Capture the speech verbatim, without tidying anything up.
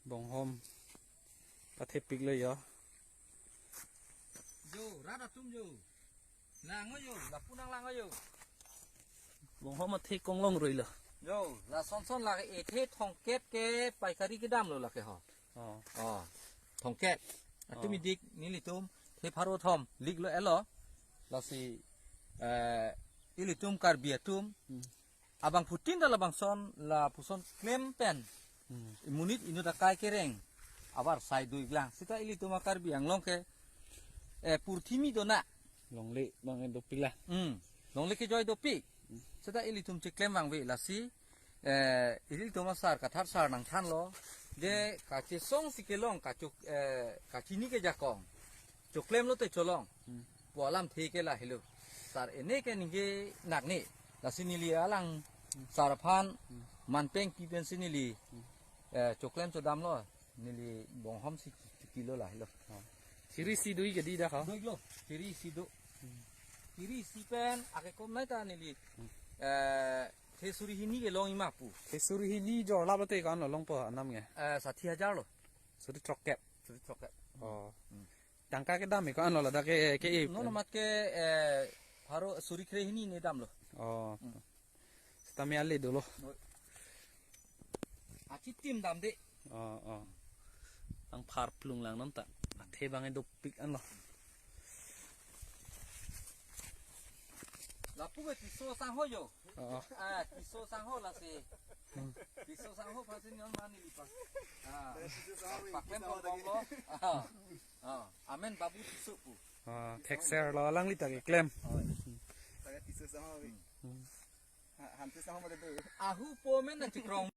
Bonghom pathepiklo yo. Yo, rat atum yo. Lang yo, lapu nanglang yo. Bonghom athe konglong roilo. Yo, la sonson lake ethe thomkep ke paikari kedamlo lake ho. Oh. Oh, thomkep. Atum Oh. idik nelitum the pharo thom liklo elo. Lasi, eh, ilitum Karbi atum. Hmm. Abangphutin ta labangson lapuson klem pen. Hmm. Monit inut akai kereng. Avarsai do-iklang. Seta ilitum a-Karbi Anglong ke, eh, purthimi dona. Longle abang dopiklo. Hmm. Longle kejoi dopik. Hmm. Seta ilitum cheklem vangve lasi, eh, ilitum asar Kathar sar nangthanlo. Je kachesong si kelong kacho, eh, kachini kejakong. Choklemlo te cholong. Hmm. Pu alamthe ke lahelo. Sar ene ke ningje nakne. Lasi neli alang sar aphan Hmm. manpeng pi pensi neli, Hmm. eh, choklem chodamlo. Neli bonghom si chikilo lahelo. Oh. Siri isi do-ik ke di dak ho? Do-iklo. Siri isi do. Hmm. Siri isi pen ake kom nai ta neli. Hmm. Eh, the suri hini ke long-ik ma pu. The suri hini jorlaplo te ko-anlo longpo anam ke? Eh, sathi hajar lo. Suri throkkep. Suri throkkep. Oh. Hmm. Tangka kedam ko-anlo ladak ke, ke-e. Non amat ke, eh, pharo suri kre hini ne damlo. Oh. Hmm. Sitame ale dolo. Oi. Achitim damde. Oh, oh. Nangpharplung lang non ta. Athe abang dopik anlo. Lapu ke Tisso asangho yo. Oh. Ah, Tisso asangho lasi. Hmm. Tisso asangho phasin yon mani lipa. Ah. Paklem bom bom lo. Ah. Ah. Amen Babu Tisso pu. Ah, thekser lo alangli ta keklem. Oh. Taga Tisso asangho bi. Hmm. Ha, Hanse asangho made do. Ahu po men na chikrong.